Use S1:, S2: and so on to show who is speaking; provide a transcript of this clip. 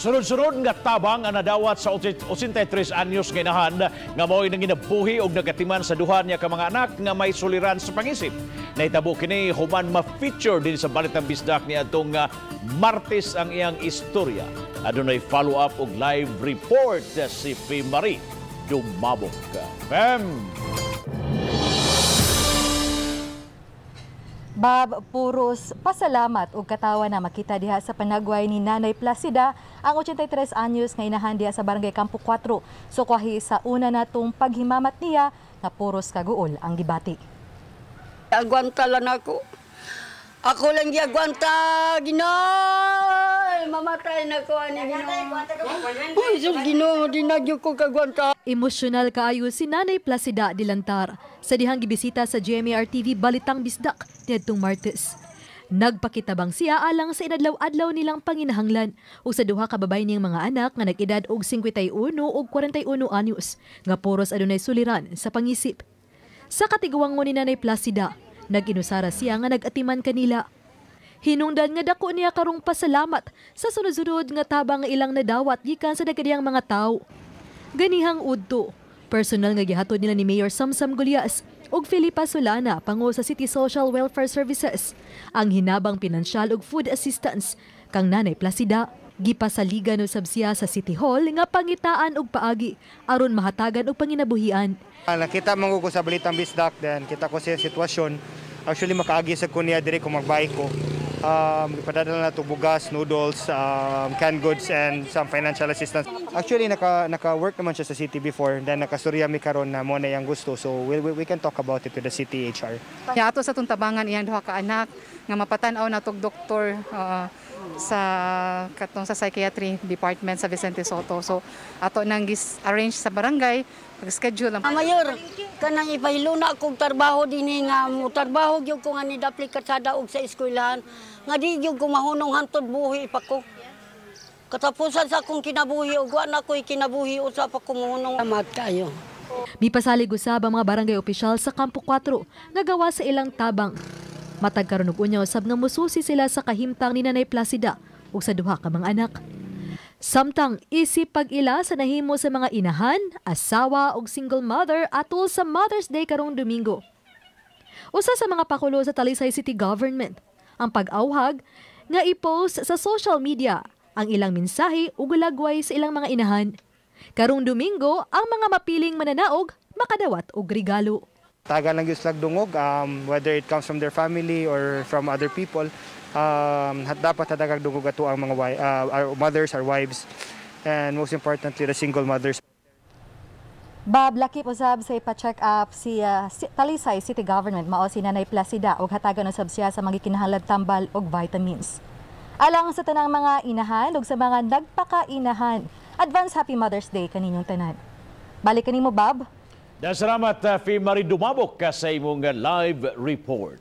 S1: Sunod-sunod nga tabang ang nadawat sa 83 anyos nga inahan nga mao'y nanginabuhi og nagatiman sa duha niya ka mga anak nga may suliran sa pangisip. Nahitabo kini human ma-feature din sa Balitang Bisdak ni atong Martes ang iyang istorya. Adunay follow-up og live report si Fe Marie Dumabok. Fem!
S2: Bob, puros pasalamat ug katawa na makita diha sa panagway ni Nanay Placida ang 83 anyos nga inahan diha sa Barangay Campo 4. Sukwahi sa una natong paghimamat niya nga puros kaguol ang gibati.
S3: Agwanta lang ako. Ako lang giagwanta, Ginoo. Mamatay na ko ani Ginoo. Uy, sus Ginoo, di na gyud ko kagwanta.
S2: Emosyonal kaayo si Nanay Placida Dilantar sa dihang gibisita sa GMAR TV Balitang Bisdak niadtong Martes. Nagpakitabang siya alang sa inadlaw-adlaw nilang panginahanglan ug sa duha ka babay niyang mga anak nga nag-edad og 51 ug 41 anyos nga puros adunay suliran sa pangisip. Sa katiguangon ni Nanay Placida, nag-inusara siya nga nag-atiman kanila. Hinungdan nga dako niya karong pasalamat sa sunod-sunod nga tabang nga ilang nadawat gikan sa dagkadiyang mga tawo. Ganihang udto, personal nga gihatod nila ni Mayor Samsam Gullas ug Felipa Solana, pango sa City Social Welfare Services, ang hinabang pinansyal ug food assistance kang Nanay Placida. Gipasaligan usab siya sa City Hall nga pangitaan og paagi aron mahatagan og panginabuhian.
S4: Nakita man ko sa Balitang Bisdak, then kita ko siya sitwasyon. Actually, makaagi sa kunya diri kung magbike ko. Ipadadala na to bugas, noodles, canned goods, and some financial assistance. Actually, naka-work naman siya sa city before, then nakasturya mi karon na mo na iyang gusto. So we can talk about it to the city HR.
S5: Ya ato sa atong tabangan iyang duha ka anak nga mapatan-aw na tog doktor sa katong sa psychiatry department sa Vicente Sotto. So ato nang gis-arrange sa barangay pag-schedule ang
S3: Mayor, kanang ipahiluna kog trabaho dinhi nga mo trabaho gyud ko nga ni dapli katsada og sa eskwelahan nga di gyud ko mahunong hantod buhi pa ko. Katapusan sa akong kinabuhi ug wa na ko'y kinabuhi usa pa ko mohunong. Salamat kayo.
S2: Mipasalig usab ang mga barangay opisyal sa Campo 4 nga gawa sa ilang tabang. Matag karon og unya usab nga mususi sila sa kahimtang ni Nanay Placida ug sa duha ka mga anak. Samtang isip pag-ila sa nahimo sa mga inahan, asawa ug single mother atol sa Mother's Day karong Domingo. Usa sa mga pakulo sa Talisay City Government ang pag-awhag nga i-post sa social media ang ilang mensahe ug lagway sa ilang mga inahan. Karong Domingo, ang mga mapiling mananaog makadawat og regalo.
S4: Taga lang yung slag dungog, whether it comes from their family or from other people, dapat hatagag dungog ato ang mga our mothers, our wives, and most importantly, the single mothers.
S2: Bob, lakip usab sa ipa-check up si Talisay City Government mao si Nanay Placida ug hatagan usab siya sa mga kinahanglan tambal og vitamins. Alang sa tanang mga inahan ug sa mga nagpakainahan, advance Happy Mother's Day kaninyong tanan. Balik kanimo, Bob.
S1: Salamat, Fe Marie Dumabok, ka sa imong live report.